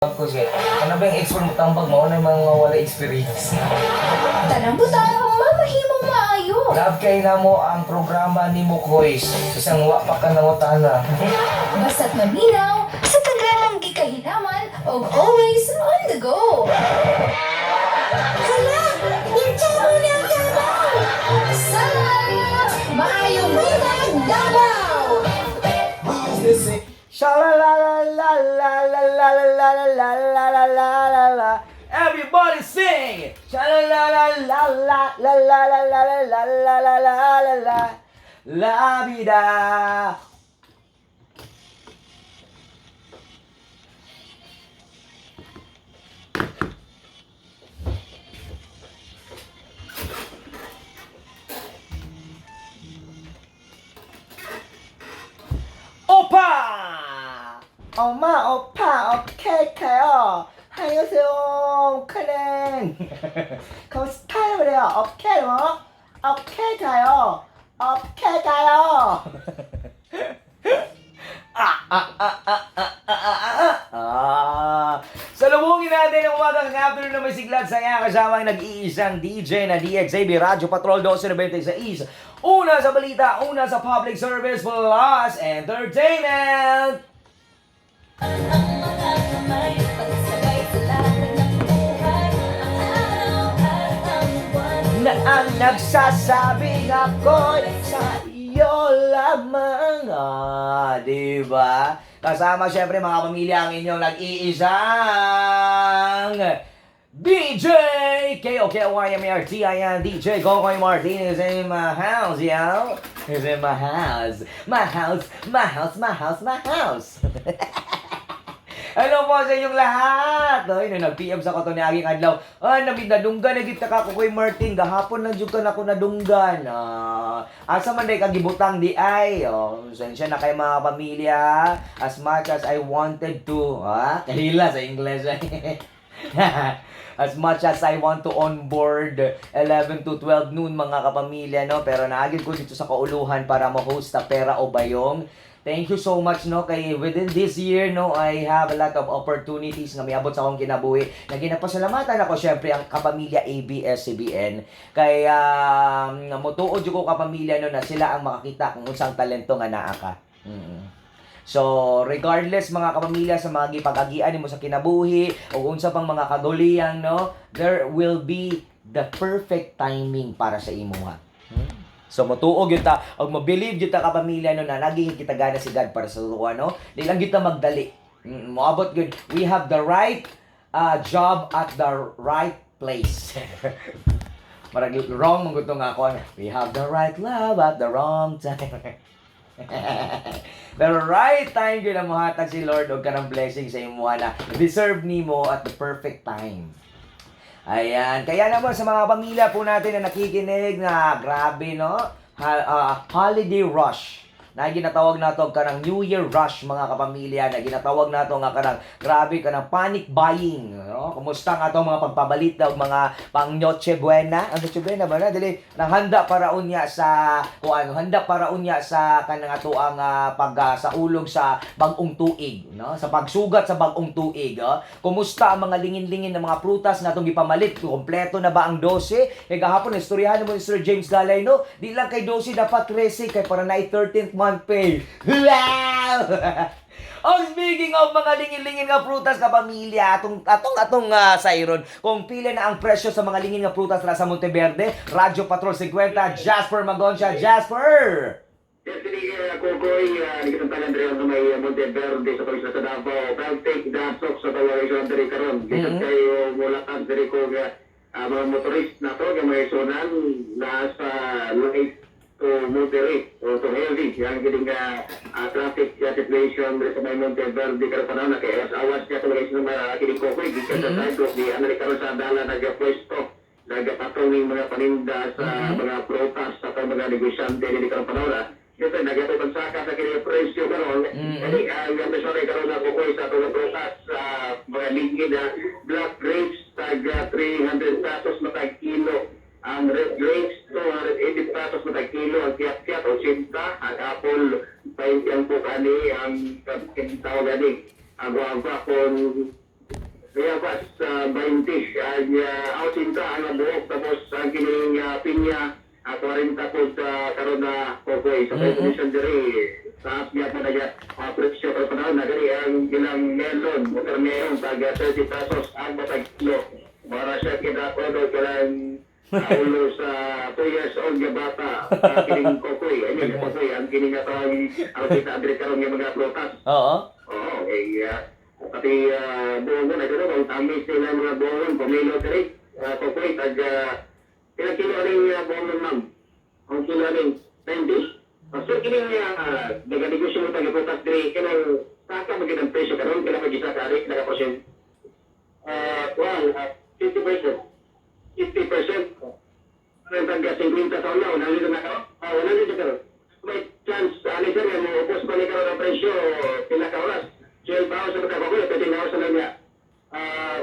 Ko siya. Ano ba yung expert mo tambag mo? Ano yung mga wala experience? Tanang butang mamahimong maayo. Love kay na mo ang programa ni Mukoys. Isang wa pa ka nangutana. Basta't maminaw sa taganang gikahinaman og always on the go. Hala! Nagtamo na ang kabaw! Salamat! Maayong buntag, Davao! Sha la la la la la la la la la la la la la la la. Everybody sing! Sha la la la la la la la la la la la la la la la la vida. 오빠! 엄마, 오빠, 오케이, 가요. 안녕하세요, 클렌. 그럼 스타일을 해요. 오케이, 뭐? 오케이, 가요. 오케이, 가요. Ah, ah, ah, ah, ah, ah, ah, ah, ah. Salubungin natin ang umagang afternoon na may siglat saya kasama ang nag-iisang DJ na DXAB Radyo Patrol 1296. Una sa balita, una sa public service plus entertainment! Na ang nagsasabing ako'y sa iyo lamang. Ah, di ba? Kasama syempre, mga pamilya, ang inyong nag-iisang DJ K-O-K-Y-M-A-R-T-I-N DJ Kokoy Martinez in my house, yo. Is in my house. My house, my house, my house, my house. Hello po sa inyong lahat! Ay, nung nag-PM sa kato ni Aging Adlaw, ay, nabid nadunggan, nagit ka ko kay Martin, gahapon lang jud ka na ako nadunggan. Ah, asa man day kagibutang di ay. Oh, sensya na kay mga pamilya, as much as I wanted to. Ah, kahila sa English. As much as I want to onboard 11 to 12 noon, mga kapamilya, no, pero naagid ko dito sa kauluhan para ma-host sa Pera o Bayong. Thank you so much, no, kay within this year, no, I have a lot of opportunities nga miabot sa akong kinabuhi na ginapasalamatan ako syempre ang kapamilya ABS-CBN kay motuod jud ko, kapamilya, no, na sila ang makakita kung unsang talento nga naa ka. So, regardless, mga kapamilya, sa mga gipag-agian nimo sa kinabuhi o unsa pang mga kaguliyang, no, there will be the perfect timing para sa imuha. So motuo gyud ta og mo-believe gyud ta, kapamilya, no, na naging kita gana si God para sa tuwa, no. Di lang gyud ta magdali. Moabot gyud. We have the right job at the right place. Marag wrong man gud to nga ako. We have the right love at the wrong time. Pero right time gyud ang mohatag si Lord og kanang blessing sa imuha na deserve nimo at the perfect time. Ayan. Kaya naman sa mga pamilya po natin na nakikinig na grabe, no? Holiday rush na ginatawag nato kanang New Year rush, mga kapamilya, na ginatawag nato nga kanang grabe kanang panic buying, no? Kumusta nga atong mga pagpabalit daw mga pang Noche Buena? Ang Noche Buena ba na dili nang handa para unya sa kuan, handa para unya sa kanang atoang pag sa ulog sa bag-ong tuig, no, sa pagsugat sa bag-ong tuig, oh. Kumusta ang mga lingin-lingin ng mga prutas nga atong gipamalit? Kompleto na ba ang 12? Kay gahapon istoryahan mo ni Sir James Galay, no, di lang kay 12, dapat 13 kay para na 13th month pay. Wow! Oh, speaking of mga lingin-lingin nga prutas, kapamilya, atong atong atong sayron, kung pila na ang presyo sa mga lingin nga prutas ra sa Monteverde, Radyo Patrol 50, Jasper Magoncia. Jasper! Yes, ini Kokoy, nagkatantanan rin sa may Monteverde sa Pagsa sa Davao. Take dasok sa Tawaray diri karon. Gikan kayo mulakan diri ko nga mga motorist na to nga mga isunan nasa light to moderate o to heavy yang kining nga traffic situation diri sa may Monteverde karon panahon na kay awas niya sa mga isunan mga kining Kokoy gikan sa sidewalk di ano karon sa dala nagapwesto nagapatong ning mga paninda sa mga prutas sa mga negosyante diri karon panahon na. Siyempre, nagyatoy pagsaka sa kini presyo karon. Kani ang presyo karon na kukoy sa atong prutas sa mga lingid na black grapes tag 300 pesos matag kilo. Ang red grapes 280 pesos matag kilo, ang kiat-kiat 80, ang apple 20 ang kani, ang tawag ani ang guava kon Bayabas 20, ang 80 ang buhok, tapos ang kining pinya 40 po sa karon na, Kokoy. Sa condition diri taas gyud na naga presyo karon panahon na diri. Ang ilang melon, watermelon, tag 30 pesos ang matag kilo. Para siya kinakon kanang ulo sa 2 years old nga bata, kining Kokoy. I mean, Kokoy, ang kining atong ang kita diri karon nga mga prutas. Oo, eh, pati buongon, ay know kung tamis nila mga buongon, pumilo diri, Kokoy, tag, ilang kilo rin buongon, ma'am? Ang kilo rin, 90? So, kining naganegosyo mo taga prutas diri, kanang saka magid ang presyo karon, kailangan mag-isa ka rin, naka-percent? Well, 50%. 50%. Ang tagga 50 sa una, 100 na karon. Ah, 100 na karon. May chance, ano sir, nga mo upos pa ni karon ang presyo, pila ka oras. 12 hours sa ko, 13 hours na niya. Ah,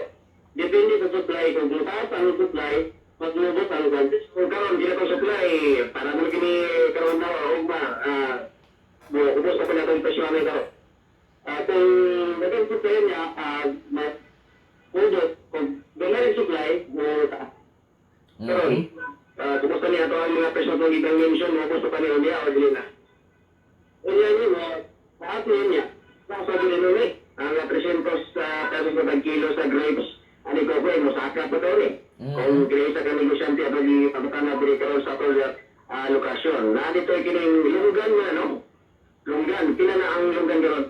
depende sa supply. Kung mataas ang supply, mas lubot ang quantity. Kung karon di na ko supply, para mo kini karon na ugma, mo ubos pa na itong presyo ani karon. Kung daghang supply niya, mas pudot. Kung gamay ang supply, mo taas. Karon, kumusta niya ito ang mga presyo itong ibang mention mo, gusto pa niya unya o dili na? Unya niya mo, lahat niya niya. Nasa dili nun eh. Ang 300 pesos na tag kilo sa grapes, ani ko ko, mo saka pa to eh. Kung grapes sa negosyante ato di pagkana diri karon sa ato lokasyon. Na dito ay kining lunggan nga, no? Lunggan, pila na ang lunggan karon?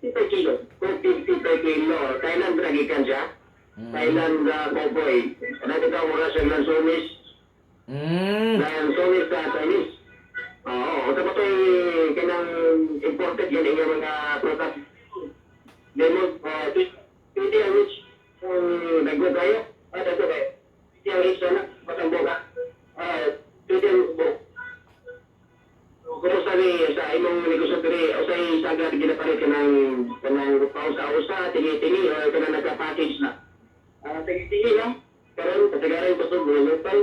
50 per kilo. 250 per kilo. Thailand ra gikan siya. Thailand, Kokoy. Dito ka mura sa lansones. Lansones sa Chinese. Oo, unsa ba to'y kanang imported yan nga mga prutas? Lemon, pwede ang rich kung dagko kayo. Dagko kayo. Pwede ang rich sana, matangbo ka. Pwede ang buo. Kumusta ni sa imong negosyo diri o sa sagad ginapalit ka ng kanang pausa-usa, tingi-tingi o kanang nagka-package na? Tingi-tingi lang. Karon kasagaran kusog local.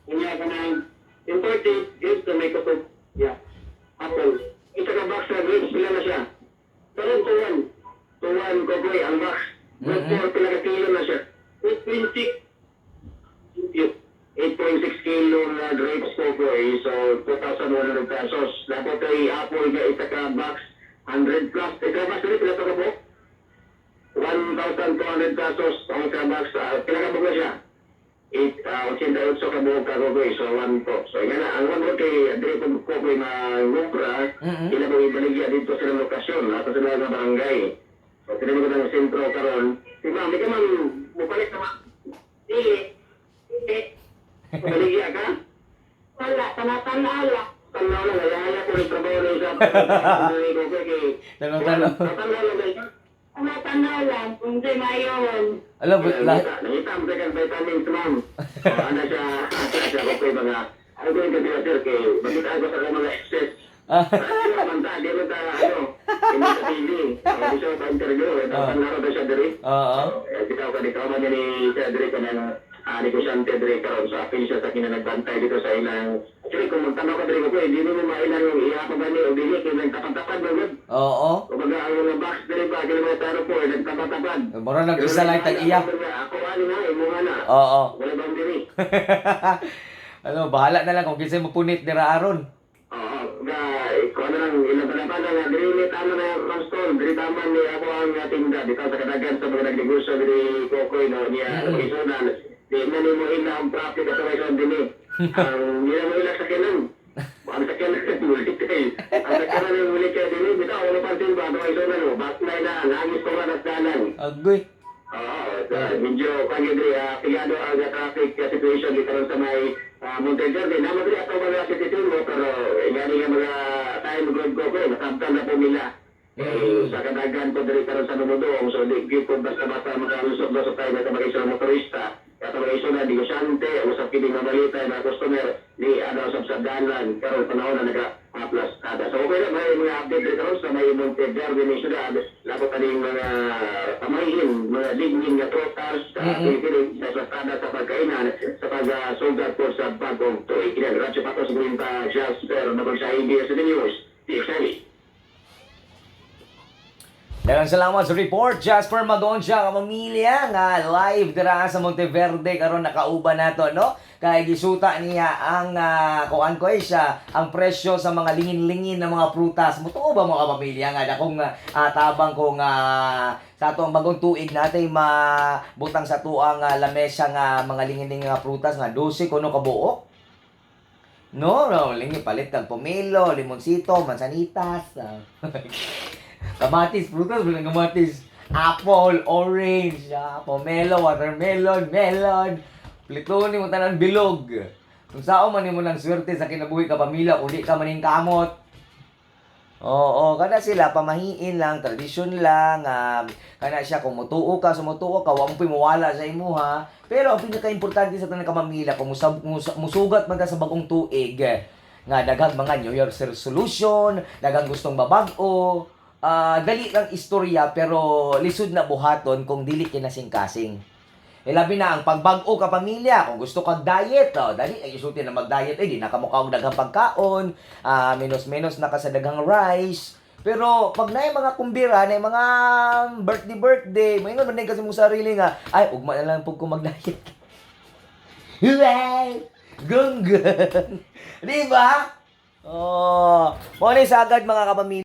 Unya kanang imported grapes na may kusog. Yeah. Apple. Isa ka box sa grapes, pila na siya? Karon 2-1. 2-1, Kokoy, ang box. 4 pila ka kilo na siya? 8.6. 8.6 kilo na grapes, Kokoy. So, 2,100 pesos. Dapat ay apple ga isa ka box, 100 plus. Isa ka box ulit, pila to ka po? 1,200 pesos ang isa ka box. Pila ka buok na siya? 8, 88 ka buok ka, Kokoy. So, 1 po. So, yan na. Ang 1 po kay diri po, Kokoy, mangupra. Ila po ibaligya dito sa lokasyon. Ato sila nga barangay. So, tinawag ko ng sentro karon. Si ma'am, di ka ma'am, mupalit na ma'am. Dili. Dili. Baligya ka? Wala, tanatanaw lang. Tanaw lang, wala ko ng trabaho rin sa Tanaw-tanaw. Tanaw lang ba? Tanaw lang, kung di mayon. Alam, lahat, Nangita mo tayo vitamins, ma'am. O, ano siya, ano siya, okay mga, ano ko yung kapila, sir, kay, bakit ako sa mga excess? Ano man ta, di man ta, ano, hindi sa TV. O, di siya pa-interview, eh, tanaw ba siya diri? Oo. Eh, bitaw ka dito, man ni siya diri ka ng negosyante diri karon. So apil siya sa kina nagbantay dito sa ilang. Actually, kung magtanaw ka diri ko, hindi mo mailang yung iya pa gani o dili kay nagtapad-tapad man gud. Kumbaga ang mga box diri ba kay mga taro po eh, nagtapad-tapad. Mura nag isa lang tag iya. Ako ani na imo nga na. Wala bang diri. Ano, bahala na lang kung kinsay mopunit dira aron. Oo, ga ko ano lang ilaban na nga diri ni tama na ang stall diri, tama ni ako ang tinda dito sa kadagan sa mga nagnegosyo diri, Kokoy, no niya mm Di na nimo ila ang profit ato kay son dinhi. Ang nila mo ila sa kinan. Ang sakyanan muli kay. Ang sakyanan muli kay dinhi bitaw wala pansin ba ato kay son ano backline na nangis ko nga dalan. Agoy. Oo, so, medyo kanya diri pigado ang traffic situation dito ron sa may Monteverde. Naman diri ato mga citizen mo pero ngani nga mga time good ko ko nakabtan na po nila. Eh, sa kadagan po diri karon sa Numudong, so di gyud po basta-basta makalusot lusot tayo sa mga isang motorista. Ato mga iso na negosyante, usap kini nga balita mga customer ni ano sa dalan karon panahon na naga plus kada. So okay na may mga update diri karon sa may Monteverde ni syudad labot aning mga pamahiin, mga lignin nga trotas, sa sada sa pagkainan, sa pagsugat po sa bagong tuig. Kaya Radyo Patos Guinta, Jasper, Mabagsa, ABS News, DXL. Daghang salamat sa report, Jasper Magoncia, kapamilya, nga live dira sa Monteverde karon nakauban nato, no? Kay gisuta niya ang kuan ko eh, siya, ang presyo sa mga lingin-lingin na mga prutas. Mutuo ba, mga kapamilya, nga dakong tabang ko nga sa ato ang bagong tuig natin mabutang sa tuang lamesa nga mga lingin-lingin nga prutas nga 12 kuno kabuok? No, lingi palit kag pomelo, limoncito, mansanitas. Kamatis, prutas, walang kamatis. Apple, orange, pomelo, watermelon, melon. Plitoni mo tanan bilog. Kung sao man nimo ng swerte sa kinabuhi ka pamilya, kung di ka maning kamot. Oo, kana sila pamahiin lang, tradisyon lang, kana siya kung mutuo ka, sumutuo ka, wa mo po'y mawala sa imuha. Pero ang pinakaimportante sa tanan kamamilya, kung musugat man ka sa bagong tuig, nga daghang mga New Year's resolution, daghang gustong babag-o, dali lang istorya pero lisod na buhaton kung dili kinasing-kasing. Eh, labi na ang pagbag-o ka, pamilya, kung gusto kag diet, oh, dali ay isulti na mag-diet, eh, di na ka og daghang pagkaon, menos-menos na ka sa daghang rice. Pero pag naay mga kumbira, naay mga birthday birthday, maingon man din kasi mong sarili nga, "Ay, ugma na lang pug ko mag-diet." Wow! Gunggun! Di ba? Oh, mo ni sagad, mga kapamilya.